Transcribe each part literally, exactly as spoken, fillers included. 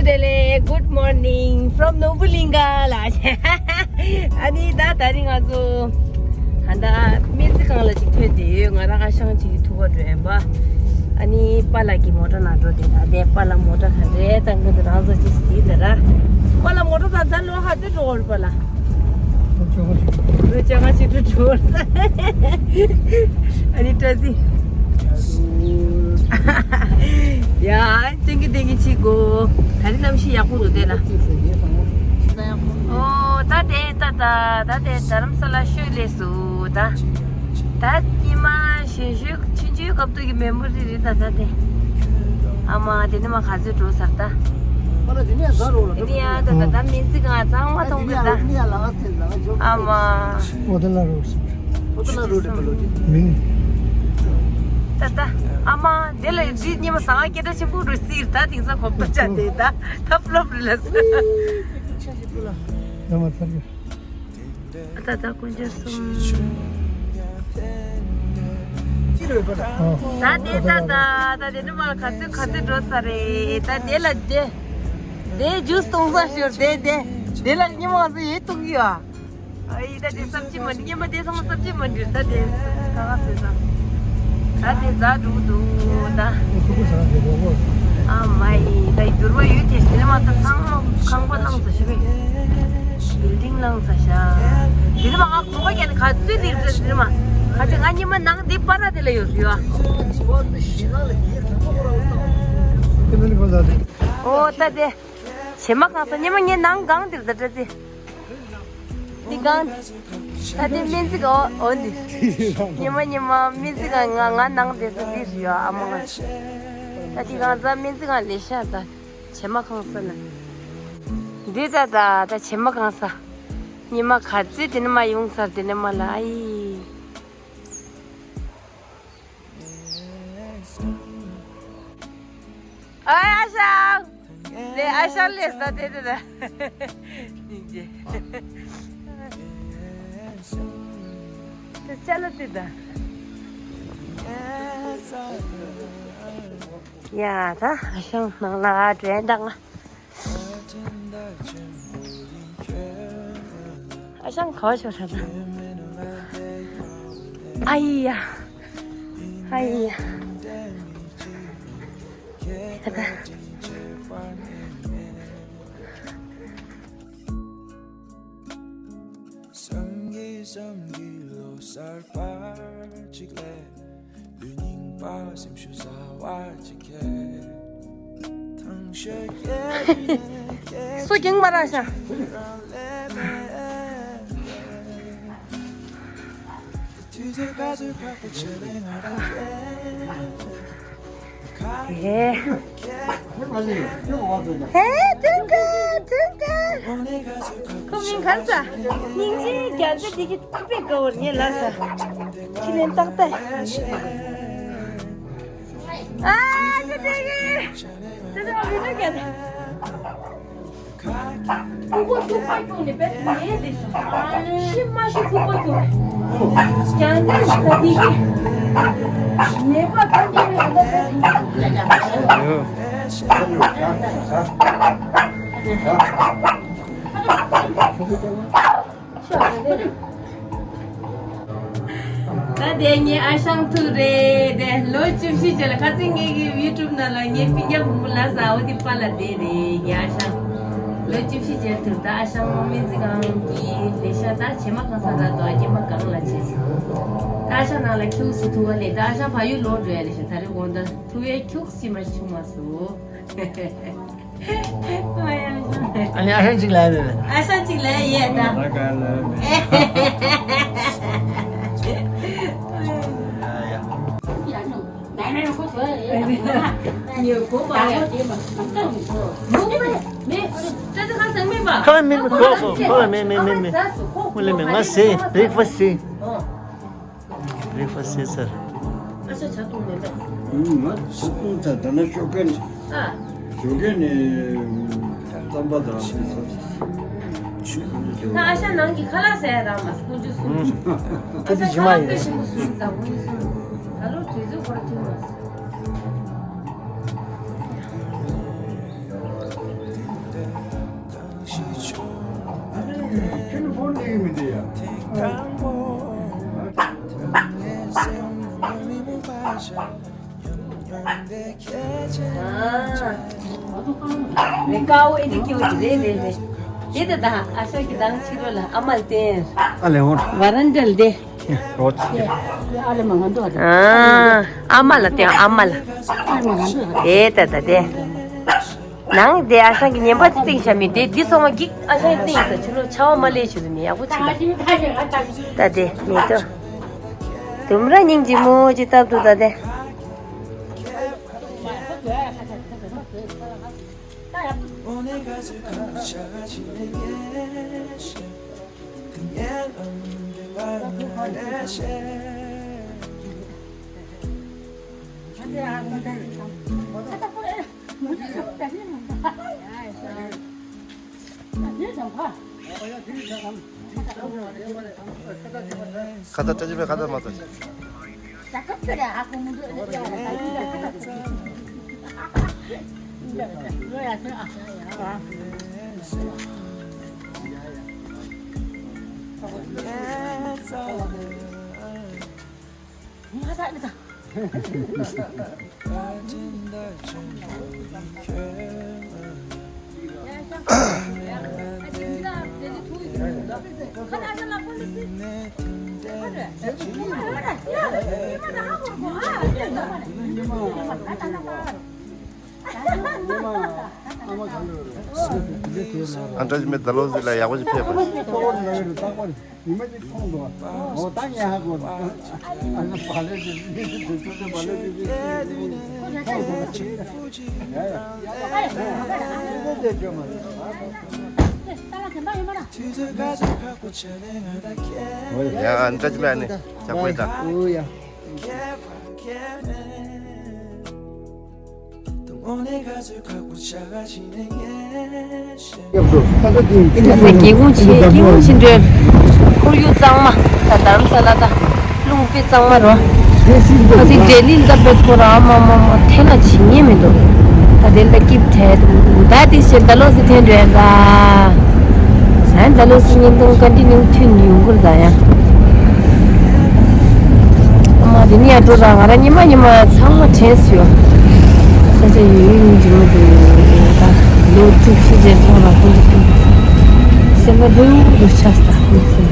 དེ་ལས། Good morning from ནོར་བུ་གླིང་ག་ལ། ཨ་ནི་ད་ད་རིང་ང་ཚོ་ཧ་ད་སྨན་རྩིས་ཁང་ལ་ཅིག་ཐོན་བསྡད་ཡོད། ང་རང་ཨ་ཞང་ཅིག་གི་ཐུག་པ་འགྲོ་ཡིན་པ། ཨ་ནི་པཱ་ལགས་ཀྱི་མོ་ཊ་ནང་འགྲོ་བསྡད། ད་དེ་པཱ་ལགས་མོ་ཊ་ག་འདྲས་བཏང་གི་འདུག་རང་ཚོ་ཅིག་གཟིགས་དང་ར། པཱ་ལགས་མོ་ཊ་ད་ད་ལོ་ཧ་ཅང་འགྲོ་བར་པཱ་ལགས། ལོ་བཅོ་ལྔ་ཞིག་ཏུ་འགྲོ་བར། ཨ་ནི་བཀྲ་ཤིས། ཡ། ཏན་གི་ཏན་གི་ཅིག་གོ། ད་རིང་གནམ་གཤིས་ཡག་པོ་འདུག་དེ་ལ། ཨོ་ད་དེ་ད་ད་ད་དེ་རྡ་རམ་ས་ལ་ཤོད་ལས་སུ་ད། ད་ཉི་མ་གཞོན་གཞོན་ཆུང་ཆུང་སྐབས་དུས་ཀྱི་མེ་མོ་རི་རེད་ད་ད་དེ། ཨ་མ་དེ་ནི་མ་ག་ཚོད་འགྲོ་ས་རེད་ད། ཨ་ལ་དེ་ནས་ཟ་རོགས་ལ་དེ་ནི་ཡ་ད་ད་ད་སྨན་རྩིས་ཁང་ཚང་མ་མཐོང་གི་ད། ཨ་མ། ཨོ་ད་ལ་རོགས་སུ། ཨོ་ད་ལ་རོགས་རེད་པ་ལོ་དེ། མིན། ད་ད། ཨ་མ་དེ་ལ་དེ་ཉི་མ་ཟ་ཁང་སྐད་གྲགས་ཆེན་པོ་རུ་སིར་ད་དེང་སང་གོམ་ཏོ་ཆ་དེ་ད་ཐབ་ལོབ་རེད་ལ་ས། ཡ་མ་ཚར་གི། ད་ད་དཀོན་མཆོག་གསུམ། ཅི་རེད་པ་ད། ད་དེ་ད་ད་ད་དེ་ནི་མ་ག་ཚོད་ག་ཚོད་འགྲོ་ས་རེད་ད། དེ་ལ་དེ། དེ་ཇུས་གཏོང་ས་ཤོར་དེ་དེ། དེ་ལ་ཉི་མ་ང་ཚོ་ཡེ་གཏོང་གི་ཡོད། ཨ་ཡི་ད་དེ་སབ་ཅི་མ་འདི་ཉི་མ་དེ་ཚང་མ་སབ་ཅི་མ་འདི་ད་དེ་ག་ག་ཟེར་ས། ད་དེ་ཛ་འགྲོ་འདུག་ད། ཨ་མ་ཡི་ད་འགྱུར་བ་ཡོད་དེ་དེ་ནི་མ་ད་ཚང་མ་ཁང་པ་བླངས་ས་ཤི་བས། བིལ་ཌིང་ལངས་ས་ཤ། དེ་ནི་མ་ང་གོམ་པ་རྒྱག་ནི་ག་ཚོད་དེ་རེད་དེ་ནི་མ། ག་ཚོད་ང་ཉི་མ་ནང་འདི་པ་ར་དེ་ལ་ཡོད་ཡོད་ཨ། ཨོ་ད་དེ། བྱེ་མ་གང་ས་ཉི་མ་ངའི་ནང་གང་དེར་ད་བཀྲ་ཤིས། འདི་གང་། ད་དེ་སྨན་རྩིས་ཁང་འོ་འདི། ཉི་མ་ཉི་མ་སྨན་རྩིས་ཁང་ང་ང་ནང་དེ་ས་འདི་རེད་ཡོད་ཨ་མ་ང་། ད་དེ་གང་ས་སྨན་རྩིས་ཁང་ལས་ཤག་ད། བྱེ་མ་གང་ས་ན། འདི་ད་ད་ད་བྱེ་མ་གང་ས། ཉི་མ་ག་ཚོད་དེ་ནི་མ་ཡོང་ཚར་དེ་ནི་མ་ལ་ཨ་ཡི། ཨ་ཨ་ཞང་། ལེ་ཨ་ཞང་ལེ་ས་དེ་དེ་ད། སྙིང་རྗེ། དེ་ཅ་ལ་དེ་ད། ཡ་ད་ཨ་ཞང་ནང་ལ་འགྲོ་ཡ་འདང་ང་། ཨ་ཞང་ག་བ་ཤོར་ཧྲ་ད། ཨ་ཡ། ཨ་ཡ། ད་ད། བསམ་གྱིས་བསམ་གྱིས་ལོ་གསར་པ་གཅིག་ལས། ལུས་རྙིང་པ་སེམས་ཤུགས་ཟ་བ་གཅིག་ཁྱེར། ཐང་ཤ་སྐྱེ་སུ་གིང་མ་ར་ཤ། དུས་ཚོད་ག་ཚོད་ཁག་པོ་བྱས་ལས་ང་རང་ཨེ། ཧེ། ཧེ། ཐུང་ཀ། ཐུང་ཀ། ཁོ་མིང་ག་རེ་ཟ། སྙིང་རྗེ་རྒྱ་མཚོ་འདི་གི་ཐུག་པའི་དགའ་བོར་ངས་ལ་ཟ། ཁྱི་ལེན་ཏག་ཏག་ཨ་ཅེ་དེ་གི། དེ་ཚོ་བི་ནོ་རྒྱ་ད། ཕྲུ་གུ་ཕྲུ་གུ་ཀྱོག་ནས་པད་ངའི་ལས་སུ་ཤི་མ་ཤི་ཕྲུ་གུ་ཀྱོག་ཀྱང་ནི་ད་འདི་གི་ནད་པ་གང་དེ་བས་ད་ད་ད། ད་དེ་ངའི་ཨ་ཞང་ཐུག་རེད་དེ། ལོ་བཅུ་བཞི་རྗེས་ལ་ཁ་སང་ངེད་ཀྱི་ཡུ་ཊུབ་ནང་ལ་ངའི་སྤུན་ཀྱག་བུ་མོ་ལ་ཟ་འོ་དེ་པཱ་ལགས་དེ་རེད་ངའི་ཨ་ཞང་། ལོ་བཅུ་བཞི་རྗེས་ཐུག་ད་ཨ་ཞང་སྨན་རྩིས་ཁང་གི་ལས་ཤག་ད་བྱེ་མ་གང་ས་ད་དོ་ཨ་སྐྱེས་མ་གང་ལ་བྱེད། ད་ཨ་ཞང་ནང་ལ་ཁྱུག་སུ་ཐུག་པ་ལས་ད་ཨ་ཞང་ཕ་ཡུལ་ལོག་འགྲོ་ཡ་ལས་ཤག་ད་རེས་དགོང་དག་ཐུག་ཡའི་ཁྱུག་ཅིག་མ་བྱུང་མ་སོང་། ཨ་ནི་ཨ་ཞང་གཅིག་ལ་ཡ་མེད་པས། ཨ་ཞང་གཅིག་ལ་ཡ་ཡས་ད། ཨ་ག་ལ་མེད། ཨ་ཡ། ཁ་མེད་མེད་ཁོ་ཁོ་ཁོ་ལ་མེད་མེད་མེད་མེད། ཁོ་ལ་མེད་ང་ཟས་བྷི་རེག་ཕ་སི་ཟས། བྷི་རེག་ཕ་སི་ཟས་ཚར། ཨ་ཤ་ཇ་འཐུང་མེད་པས། ང་ཇ་འཐུང་ཚར་ད་ན་ཞོགས་ཀས་ནས། ཨ། ཞོགས་ཀས་ནས་རྩམ་པ་དང་ཨ་ཤ་ཟ་ཚར། ད་ཨ་ཤ་ནང་གི་ཁ་ལག་ཟ་ཡ་རག་མ་སོང་ཁོང་ཚོ་གསུམ། ཨ་ཤ་ཁ་ལག་དཔེ་ཞིམ་པོ་བཟོས་ད་ཁོང་ཚོ་གསུམ། ད་ལོ་དུས་ཚོད་ཁོ་ར་ཐུང་མ་སོང་། ཧོན་ནི་མི་འདི་ཡ། རེ་ཀའོ་ཨེ་འདི་ཀྱོ་ཅི་རེ་རེ་རེ། དེ་ད་ད་ཨ་ཤོ་གི་དང་ཕྱི་རོ་ལ་ཨ་མལ་ཏེ། ཨ་ལེ་ཧོན། ཝ་རན་ཏལ་དེ། རོ་ཆི། ཨ་ལེ་མ་ང་འདུག་ཨ། ཨ་མ་ལ་ཏེ་ཨ་མ་ལ། ཨ་ལེ་མ་ང་འདུག་ཨ། དེ་ད་ད་དེ། ནང་དེ་ཨ་ཤང་གི་ཉན་པ་ཏིང་ཤ་མི་དེ་འདི་སོང་བ་གིག་ཨ་ཤང་ཏིང་ས་ཆུ་ལོ་ཆ་བ་མ་ལས་ཆུ་ལོ་མི་ཡག་པོ་ཆུ་ལ། ད་དེ་མི་ཏོ། དུམ་ར་སྙིང་རྗེ་མོ་ཅི་སྟབས་འདུག་ད་དེ། ཁ་ད་ཏྲ་ཅི་པའི་ཁ་ད་མ་ཏོ། ཨ་འདྲ་ཅིག་མེད་ད་ལོ་ཟིག་ལ་ཡག་པོ་ཅིག་ཕེབས་པ། ཉི་མ་གཅིག་མཐོང་འདུག་ཨོ་ད་ངས་ཧ་གོ། ཨ་ནི་བག་ལེབ་ཅིག་མི་ཚེ་དུས་ཚོད་བག་ལེབ་ཅིག་མཐོང་འདུག་ཡ་ཡ་ཡ་ཡ་ཡ་ཡ་ཡ་ཡ། ཡ་ཨ་འདྲ་ཅིག་ལ་ནི་ཇག་པོའི་ད། ཨོ་ཡ། སྒེའུ་ཁུང་ཆེ། སྒེའུ་ཁུང་ཆེ་འདྲ། ཁོར་ཡུག་གཙང་མ། ད་རྡ་རམ་ས་ལ་ད་རླུང་དཔེ་གཙང་མ་རོ། ཁ་སང་ལྡི་ལི་ལ་ད་དཔེ་ཁོ་རང་མ་མ་མ་ཐེ་ན་བྱེད་ཉན་མི་འདུག་ད་དེ་ལ་སྐྱིབས་བྲལ་འདུག་ད་དེ་ཕྱིར་ད་ལོ་སི་ཐེན་འགྲོ་ཡ་ག་ཨ་ད་ལོ་སི་བརྙན་ཐུང་ཀོན་ཊི་ནིའུ་ཐོན་ཡོང་གི་རེད་ད་ཡ། ཨ་མ་དེ་ནི་ཡ་འགྲོ་ར། ང་ར་ཉི་མ་ཉི་མ་ཚང་མ་དྲན་སོང་། ས་ཆ་ཡོད་ཡོད་འཇིགས་མོ་འདུག་ད་ལོ་དྲུག་ཅུ་རྗེས་ཐོག་ལ་ཁོང་ཚོ་སེམས་པ་སྡུག་རུ་ཆགས་ས་ཁོང་ཚོ།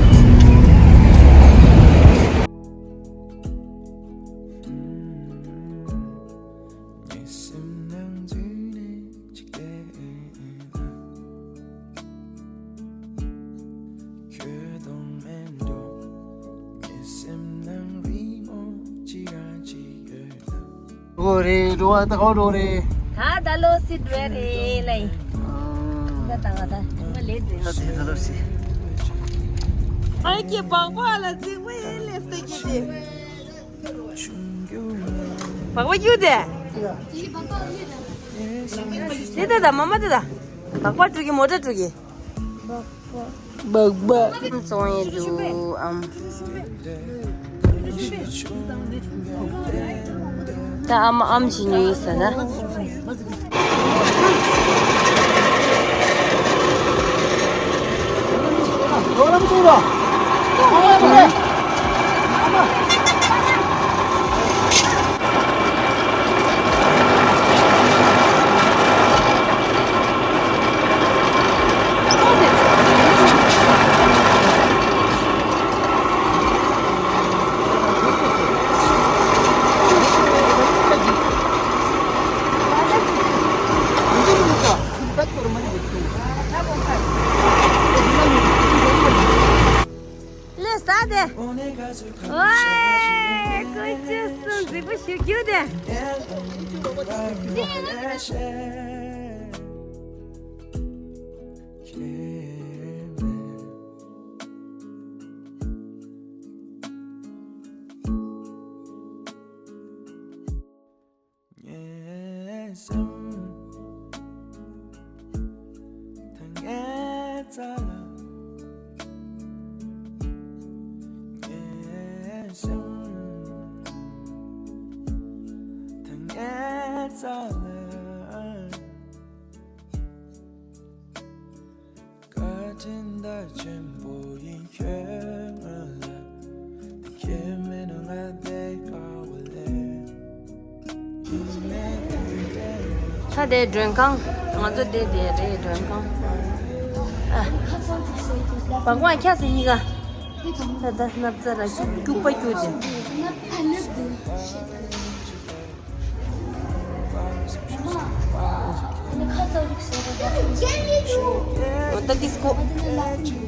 འགྲོ་རེད། འགྲོ་བ་ད་གང་འགྲོ་རེད། ད་ད་ལོ་སི་འགྲོ་རེད་ལེ། ད་ད་ད་ད་ལོ་སི། ཨ་ཀྱེ་བག་པ་ལ་རྫིག་པོ་ཡིན་ལེ་སྟེ་ཀྱེ་དེ། བག་པ་རྒྱུག་དེ། དེ་ད་ད་མ་མ་དེ་ད། བག་པ་དཀྲུག་གི་མོ་ཊ་དཀྲུག་གི། བག་པ་བཙོང་ཡས་འདུག་ཨམ། ད་ཨམ་ཨམ་ཅི་ཉོས་ཟེར་ན། ལས་ས་དེ། ཨོའེ། ཀུ་ཅི་སུ་འཛིག་པོ་ཞིག་རྒྱུ་དེ། ངའི་སེམས་ད་ངའི་རྩ་ལ། ངའི་སེམས་ད་ངའི་རྩ་ལ། བཀའ་དྲིན་ ད་དེ་མགྲོན་ཁང་། ང་ཚོ་དེ་དེ་རེད། མགྲོན་ཁང་། ཨ། བག་མ་ཁྱ་སེ་གཉིས་ཀ། ད་ད་སྣབས་རྩ་ར་སྐྱུག་པ་སྐྱུག་དེ། འོ་ད་ཏིས་ཀོ།